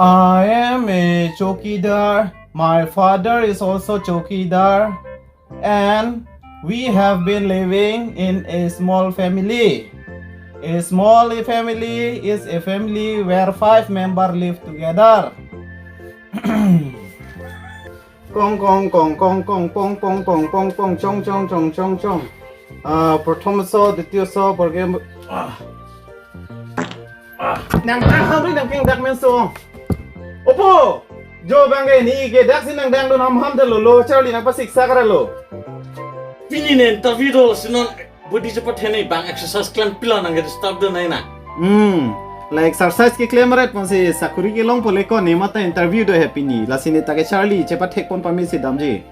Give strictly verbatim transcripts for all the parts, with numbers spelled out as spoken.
I am a chowkidar. My father is also chowkidar. And we have been living in a small family. A small family is a family where five members live together. Kong kong kong kong kong pong pong pong pong pong chong chong chong chong chong. Ah, prothom so, ditio so, porke ah. Ah, nang nang hamri nang keng dak men so. Opo, jo bang ke ni ke dak si nang dang dun ham ham de lo lo Charlie nang pasik sakra lo. Pini ne interview do si non body cepat hene bang exercise klem pilo nang ke start do nai na. Hmm, la exercise keklem ret pon si sakuri kelong pole ko ne mata interview do he pini. Lasi ne ta ke Charlie cepat thek pon pame si damji.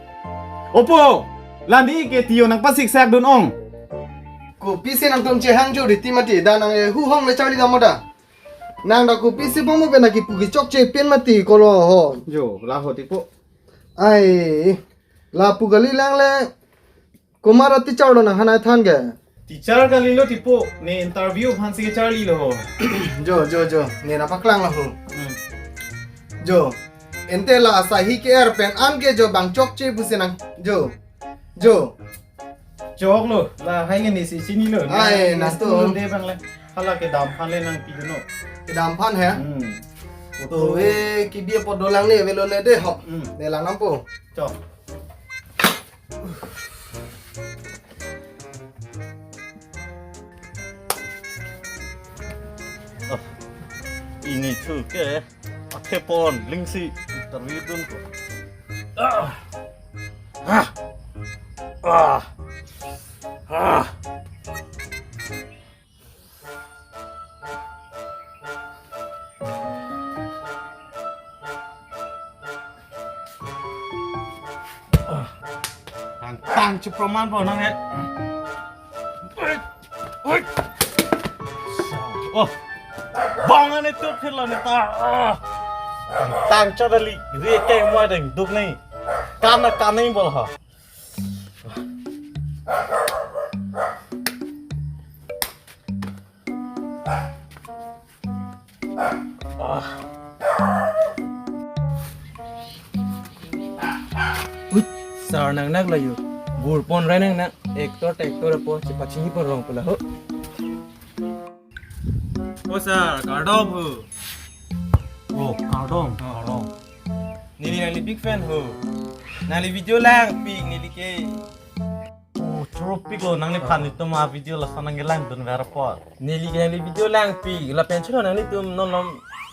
Opo, landi ke tio nang pasik sak dun ong. Kopi si nangtum chehang jo riti mati, da nang e hu hong le Charlie dam mo da. Nang da kopi si bong mo pen nang kipu kechokche pen mati kolo ho. Jo, la ho tipo. Ai, lapu kali lang le. Kumara teacher lo nang hanai than ke. Teacher kali lo tipo, ne interview aphan si ke Charlie lo ho. Jo, jo, jo, ne nang paklang lo ho. Hmm. Jo, ente la asahi ke er pen an ke jo bang chokche pusi nang. Jo, jo. Chok lo, lahai ke ne si chini lo. Ai, ne nang to. School de bang le. Hala kedam aphan le nang pi no. Kedam aphan he? Hmm. To e kibi apot dolang ne avelo ne de ho. Hmm. Ne lang nampo. Chok. Oh, ini chu ke, ake pon, lingsi, interview dun ko. Ah. Ah. Ah. Ah. Tang tang chu proman po nang he. Oi, oi. Oh. Bang ane tu phir lo ne ta. Ah. Tang tang cha dali. Ri ke mo ding duk nei. Kam na kam nei bol ha. Ut, sar nang nak layu. Bur pon rai nang nak. Actor, actor po, cepat sini pon rong pula ho. Oh, sir, kardom ho. Oh, kardom, kardom. Neli nangli big fan ho. Nangli video langpik, neli ke. Oh, choro pik lo, nangliphan itum a video lason nangkelang dun ver apot. Neli ke nangli video langpik, lapen choro nanglitum non lom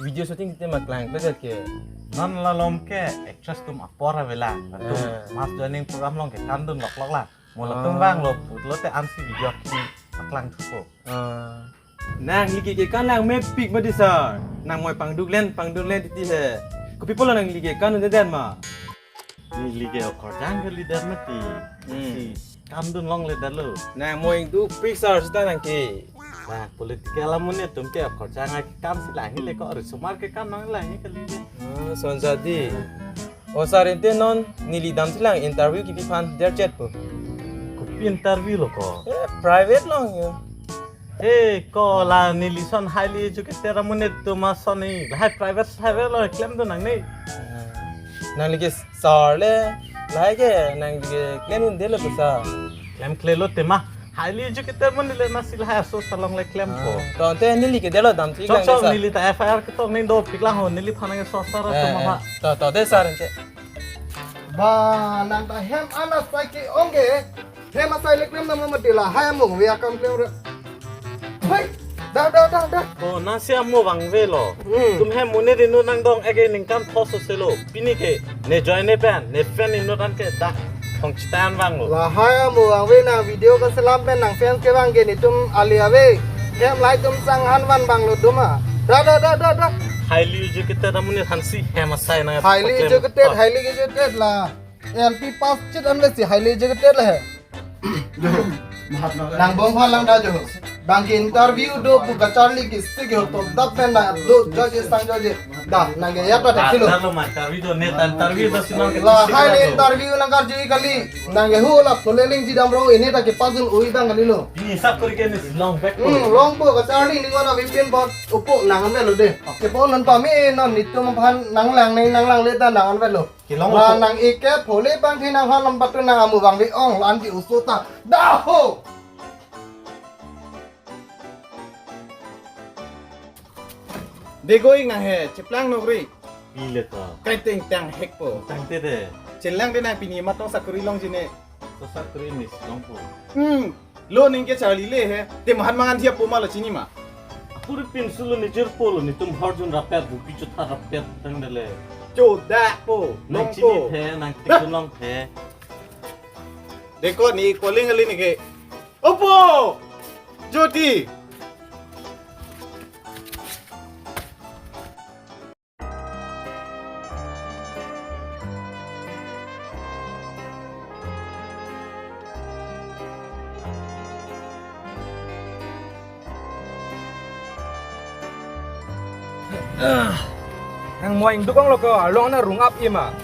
video shooting itum aklang kle ke. Non la lom ke actress atum apor avelang. Latum eh, mass joining program along ke kam dun lok lok la. Mo latum ah, vang lo, put lo te ansi video akini aklang thupo. Ah. Nangli ke kekan lang mepik mati sir. Nang moi pangduk len, pangduk len titi he. Kopi pulo nangli kekan un-edet ma? Neli ke okorjang ke leader mati. Hmm. Si kam dun longle det lo. Nang moi dukpik sir sita nang ke. Nah, political amonit atum ke okorjang ke kam si langhi le ko, risomar ke kam nang langhi kali le. Ah, son jadi. O sir, ente non neli damsi lang interview kipi aphan derchet po. Kopi interview lo ko? Eh, private long yo. He, ko la neli son highly educated amonit atum ason ni. Lahai private private lo klem do nang ni. Nangli ke sir le, lahai ke nangli ke klem un-edetlo ko sir. Klem klelo tema. Highly educated amonit le nasi lahai aso salong le klem po. Ah, to ante neli ke delo damsi chok lang chok sir. Neli ta F I R ketok ni dopik lang ho, neliphan nang so sir eh, atum eh, apa. To, to, de sir ante. Ba, nang ta hem an asai ke-ong ke. Hem asai le klem nama mati lahai amo via kam klem re. Hei, da, da, da, da. Oh, nasi amo vangvelo. Hmm. Tum hem mo ne dinu nang dong ege ningkan thos selo. Pini ke ne join ne pen, ne fan inut an ke da. Thong chitan vanglo. Lahai amo vangve nang video keselam pen nang fans kevang ke netum ali ave. Hem lahai atum sang han van vanglo doma. Da, da, da, da, da. Highly educated amonit aphan si hem asai nang highly paklem educated, to. Highly educated la. L P pass chit an le si highly educated le he. Jo, mahat na. Nang bong phan lang da jo. Bang ke interview do pu kacharli ke stick ho to dap pen na do judges tang judges. Da, nang ke ya ta thek si lo. Tar lo ma, interview do ne, ta interview do si nang ke la thek si hai le do. Interview nang karju kali. Nang ke hu la pole ling ji dam ro, ini ta ke pajun ui dang kali lo. Ini hisap kori ke ne si long back ko. Hmm, long po kacharli ning wana V P N bot upo nang an lo de. Ke po non pa me non nitum aphan nang lang ne nang lang le ta nang an lo. Ke long la po. Nang ike pole bang thi nang ha lam patu nang amu bang vi ong lan di usu ta. Da ho. Dego ik nang he, cheplang nokri. Pile ko. Kai ting tang hek po. Tang te de. Chelang de nang pini matong sakuri long jine. To sakuri ni long po. Hmm. Lo ning ke charli le he. Te mahan mangan dia po ma lo chini ma. Puri pinsu lo ni jirpo lo nitum harjun rapet bu pichu tha rapet tang de le. Choda po. Nang long chini po. Phe, nang dah. Tikun long phe. Deko ni calling ali ni ke. Opo! Jyoti! Nang moing dukong lo ko, along na rung ap ima.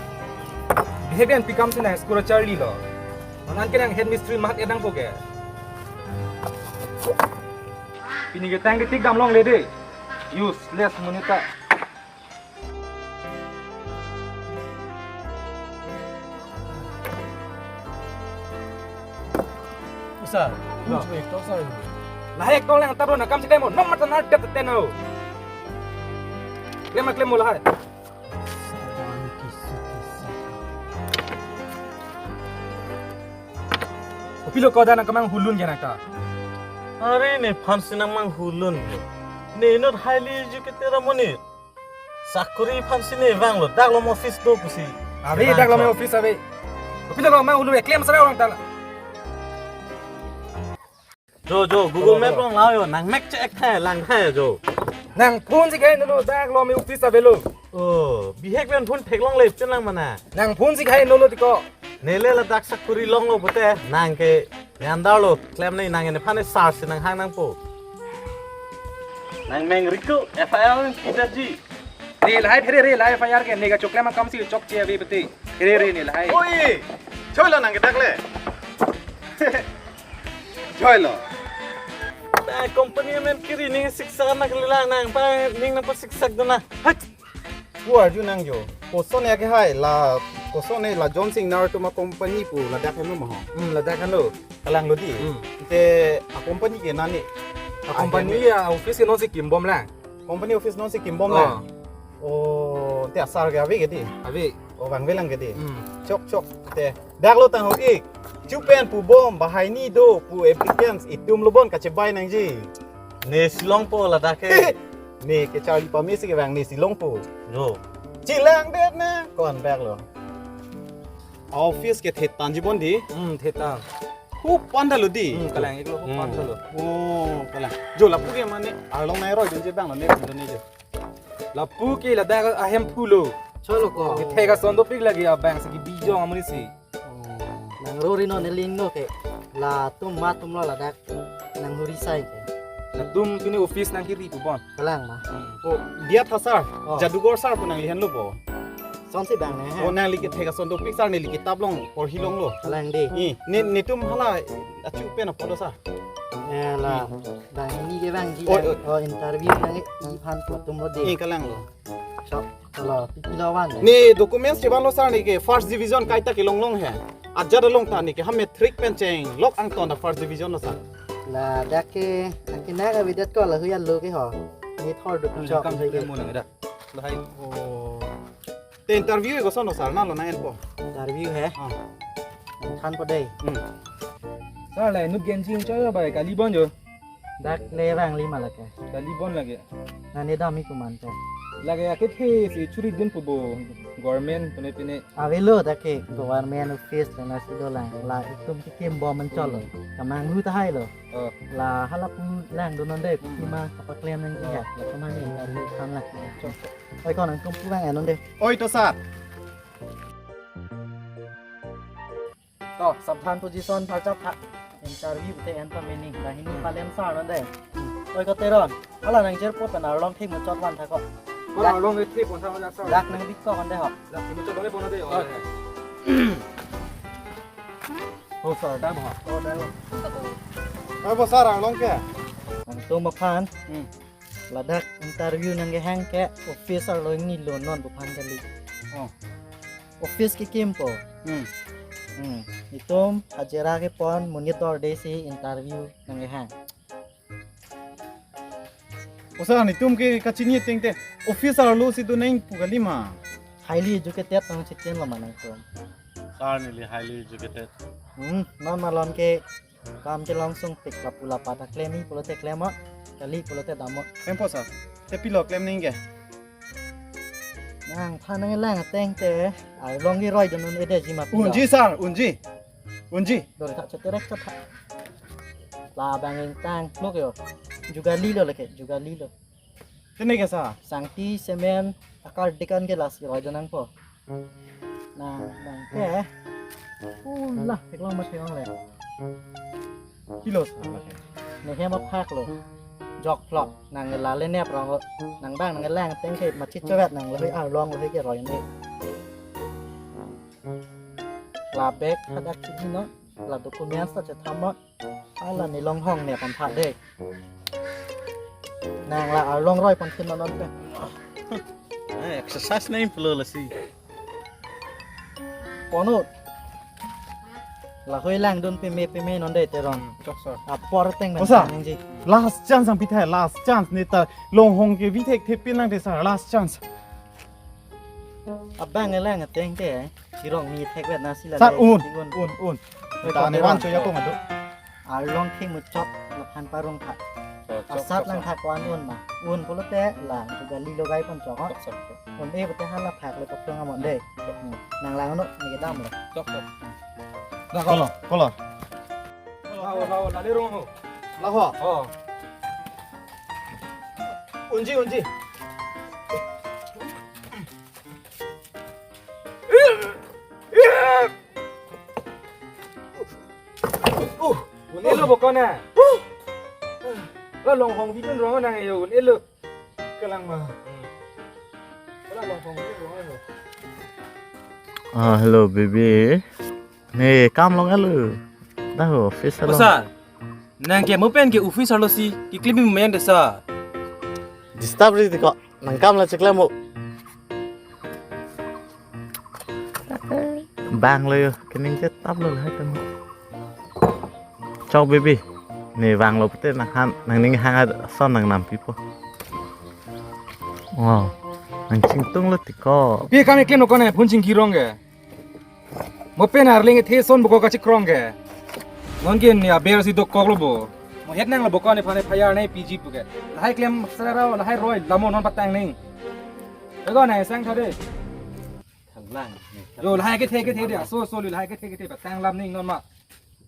Bihek den pikam si nang school charli lo. Manan ke nang head mistress mahat edang po ke. Pini ke tang ketik dam longle de. Useless monit ta. Usa, no. Kunci ektor sa ini. Lahai ektor lang taro na kam si klem mo. Nom mata na det ten o. Klem na klem mo lahai. Saban kisu kisu. Kopilo ko da nang kemang hulun ke nang ta. Are nephan si nang mang hulun ke. Ne not highly educated amonit. Sakuri aphan si ne vanglo, dak lo office do pusi. Ave, dak lo office ave. Kopilo ko mang hulun ke klem sa orang ta. Jo, jo, Google Map along lao yo, nang mek che ek thai, lang thai jo. Nang phone si khai nolo, dak lo office ave lo. Oh, bihek pen phone theklongle pen lang mana. Nang phone si khai nolo tiko. Ne le ladak sakuri longlo pute, nang ke ne andar lo, klem ne nang nephan ne sar si nang hang nang po. Nang meng riku, F I R kita ji. Ne lahai phere re, lahai F I R ke, ne kachoklem akam si chokche ave pute. Phere re ne lahai. Oi, choi lo nang ke dak le. Choi lo. Ta company amen kiri ning siksa na kali lang nang pa ning nang pa siksa dona. Hak. Pu arju nang jo. Koson ya ke hai la koson ne la John Singnar atum a company pu ladak henlo ma ho. Hmm, ladak henlo. Kalang lo di. Hmm. Te a company ke nani. A company ya office ke non si kimbom lang. Company office non si kimbom lang. Oh. Oh, te asar ke ave ke di. Ave. Oh, vangve lang ke di. Hmm. Chok chok te. Dak lo tang ho ik. Chupen pu bom, bahai ni do, pu applicants, itum lo bon kachebai nangji. Ne si long po ladak ke. Ne ke charli pame si ke vang ne si long po. Jo. Chelang det na, kon dak lo. Office ke thetan ji bon di. Hmm, thetan. Hu pon ta lo di. Hmm, kalang ik lo hu pon ta lo. Oh, kalang. Jo lapu ke mane arlong nai roi dun je bang lo ne dun ne jo. Lapu ke ladak ahem phu lo. Choi lo ko. Ke thek ason dopik lagi abang si ke bijong amonit si. Oh. Nang rori no ne ling no ke. Latum matum lo ladak. Nang huri sai ke. Latum pini office nang kiri pu bon. Kalang ma. Hmm. Oh, dia tha sir. Oh. Jadugor sir pu nangli henlo po. Son si bang ne he. Oh, nangli ke thek ason dopik sir neli kitap along porhi longlo. Kalang di. Ni, ni, nitum hala achu pen apot lo sir. Eh, la. Hmm. Bang ini ke bang di. Oh, oh. Oh, interview nang iphan pu atum lo di. Ni kalang lo. Chok, lo, pi, pilo van. Ne documents chevan lo sir ne ke first division kaita kelong long he. Ajat along ta ne ke ha matric pen chenglok angton ta first division lo sir. Ladak ke, akin na ka bidat ko la huya lo ke ho. Ne thor duk chok kam hui ke mo nang da. Lo hai. Oh. Te interview ko son lo sir na lo na en po. Interview he. Ah. Than po dei. Hmm. Sir la inut genjing choi bai kali bon jo. Dak le vangli ma lake. Kali bon lake. Nane dam ik kuman ke. Lake akethe si churi dun pu bo government pune pine. Avelo dak ke government office lana si dolang. La itum ke kimbom man cholo. Kamang hu tahai lo. Oh. La hala pu lang do non de. Hmm. Ima kapaklem nangji ya. La kamang ni la ri kan la. Chok. Oi kon nang tum pu vang non de. Oi to sir. To, sabdhan to jison phalchap tha. Interview te en pame nang, la hini palen sar non dei. Oi ko Teron, hala nang jer po pen arlong thik muchot van tha ko. Ko arlong thik pon tha ko, sir. Dak nang bik ko kon dei ho. Dak thik muchot van pon dei ho. Oh, sir, dam ho. Oh, dam. Oi, bo sir, arlong ke? Nangtum aphan. Hmm. Ladak interview nangkehang ke office arlo ingni lo non buphan kali. Oh. Office kekim po. Hmm. Hmm. Itum hajira kepon monit dorde si interview nangkehang. O sir, netum ke kachini ateng te office arlo si do nang pu kali ma. Highly educated nang chitin lo ma nangtum. Sir, neli highly educated. Hmm, non malom ke kam kelong sungpik lapu lapat ta klem-i pulote klem-ot, kali pulote dam-ot. Klem po sir. Te pilo klem nang ke? Nangphan nanglang ateng te arlong keroi dun un-e detji ma pilo. Unji sir, unji. Unji. Dor tha cheterek chetha. Labang ingtang klok yo. Jugalilo lake, jugalilo. Te ne ke sir? Sangti, cement, akar dekan ke lasi roi dun nangpo. Nang, nang ke. Ula, theklong ma theklong le. Pilo sir, lake? Ne hem aphak lo. Jok phlok, nang la le nep rong lo. Nang bang nanglang ateng ke machit chovet nang le arlong le keroi ne. La bag hadak chini non, la documents ta chethan non. Hala ne longhong ne pon tha dei. Nang la arlong roi pon thin non pe. Eh, exercise nang pulo lasi. Pon-o. Lahei lang dun peme peme non dei Teron. Chok sir. Apor ateng men. O sir, nangji. Last chance nangpi tha, last chance ne ta longhong kebi thekthepin nang dei sir, last chance. Abang nanglang ateng te, kirong ni thekvet na si la sir, le, un, si un. Un, un. Oi, ta ko ne Teron. Van cho ya ko madu. Arlong thik muchot, laphan parong tha. Chok, chok, asat chok, lang sir. Tha ko an un ma. Un pulote la, jugalilo gai pon chok. Chok, chok, chok. Un-e pulote hala phak le paprong amon dei. Chok. Hmm. Nang lang no, ne kedam lo. Chok, chok. Dah, ko lo, ko lo. Lao, lao, la le rong ho. La ho. Oh. Unji, unji. Uh, un-e lo bokon na. La longhong bidun rong nang yo, un-e lo. Kalang ma. Hmm. La longhong bidun rong yo. Ah, hello baby. Ne kam long alo. Dah office O along. Sir, nang ke mo pen ke office arlo si keklem-i mo men dei sir. Disturb ri ti ko. Nang kam la cheklem mo. Bang lo yo, kening chet tap lo hai tamo. Chok baby. Ne bang lo pute nang han, nangning hang ason nang nampi po. Wow. Nang chingtung lo ti ko. Pi kam keklem lo ko ne phone chingki rong ke. Mo pen arling the son bokok kachikrong ke. Non ke ne aber si dokok lo bo. Mo het nang lo bokok nephan phayar ne P G pu ke. Lahai klem sara lahai roi lamo non patang ning. Ego ne sang tha dei. Thalang. Yo lahai kethe kethe dei. So so lahai kethe kethe patang lam ning non ma.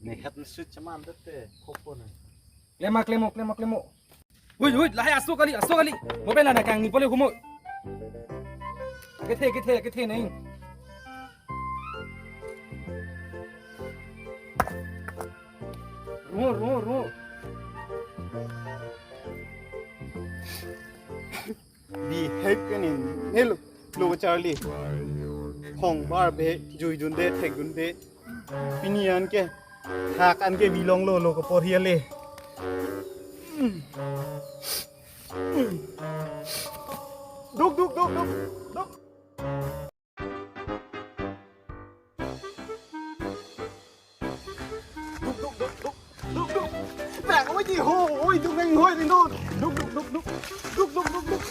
Ne het ne sut chaman dete khopo ne. Klem ma, klem mo, klem mo, klem mo. Hui, hui, lahai aso kali, aso kali. Mo pen la na kangni pole humo. Kethe, kethe, kethe nang. Ru, ru, ru. Bihek ke ne, ne lo, lo charli. Hong bar be, jui dunde, thek dunde. Pini an ke, thak an ke bilong lo, lo ke porhi ale. Duk, duk, duk, duk, duk. Duk, duk, duk, duk. Duk, duk. Bang, oi, di ho, oi, duk, nang, hoi, di, duk. Duk, duk, duk, duk. Duk, duk, duk, duk.